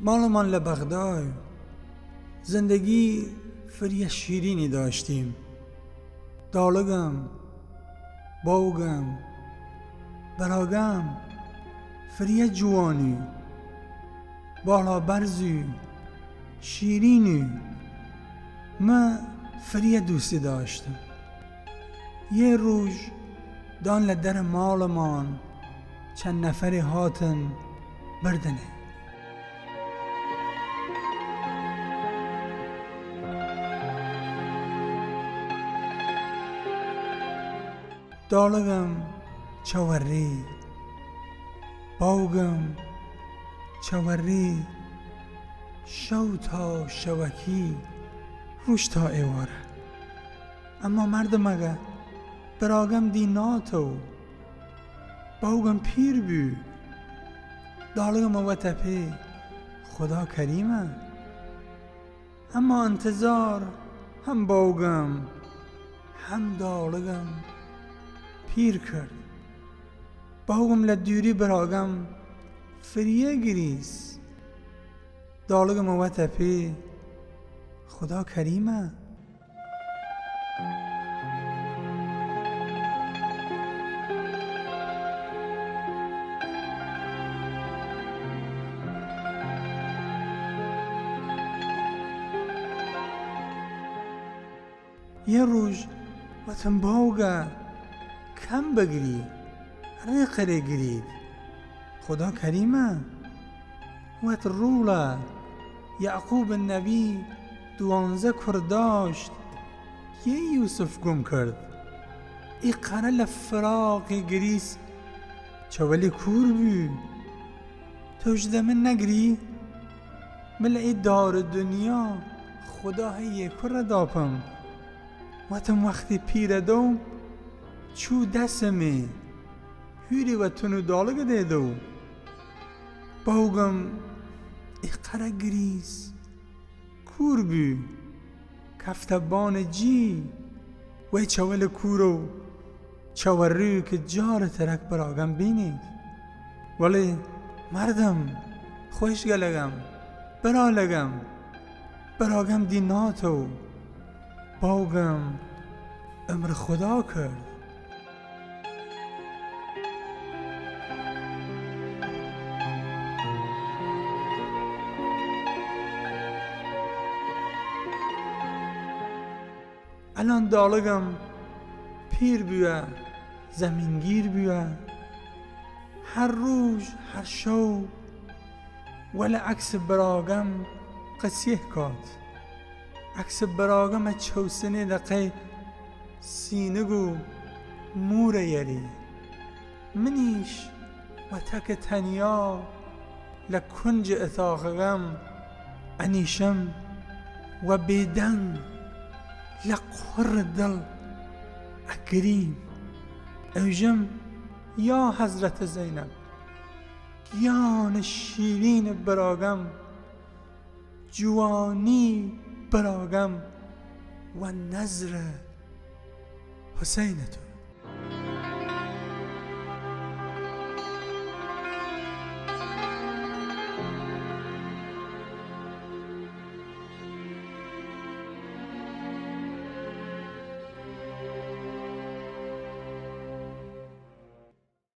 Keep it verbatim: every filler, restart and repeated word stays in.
ماڵمان لە بەغدای، زندگی فریە شیرینی داشتیم. داڵگم، باوگم، براگم، فریە جوانی، باڵا بەرزی، شیرینی، مە فریە دووسی داشتم. یه رووژ دان لە دەرە ماڵمان چەن نەفەرێ هاتن بردنێ. داڵگم چەوەڕی، باوگم چەوەڕی، شەو تا شەوەکی، رووژ تا ئێوارە. ئەمما مەردمەگە براگەم دی ناتەو. باوگم پیر بوی. داڵگم ئەوەتە پێ خودا کەریمە. ئەمما ئنتزار هەم باوگم هەم داڵگم پیر کرد. باوگم لە دویری براگەم فریە گریس. داڵگم ئەوەتە پێ خودا کەریمە. یه رووژ وەتم باوگە کەم بگری، رێ قەرێ گرید. خودا کەریمە. وەت رووڵە، یەعقوب نەبی دوانزە کوڕ داشت، یەی یوسف گوم کرد. ئی قەرە لە فراقی گریس چەوەلی کوور بوی. تۆش دە من نەگری؟ من لە ئی دار دنیا خودا هەی یە کوڕە داپم. وەتم وەختی پیرە دەوم چوو دەسمێ، هویری وە تون و داڵگە دێدەو. باوگم ئی قەرە گریس کوور بوی، کەفتە بانە جی، وەی چەوەلە کوورە و چەوەڕوی ک جارە تەرەک براگەم بینید. وەڵی مەردم، خوەیشگەلەگەم، برالەگەم، براگەم دی ناتەو. باوگم ئمر خودا کرد. ئەلان داڵگم پیر بویە، زەمینگیر بویە. هەر رووژ، هەر شەو وەلە عەکس براگەم قسیه کات. عەکس براگەمە چەوسنێ دە قەی سینگ و مورە یەری. منیش وە تەک تەنیا لە کونج ئتاقەگەم ئەنیشم و بێدەنگ لە قوڕ دڵ ئەگریم، ئەوژم: یا حەزرەت زەینەب، گیان شیرین براگەم، جوانی براگەم و نەزر حوسەینە تو.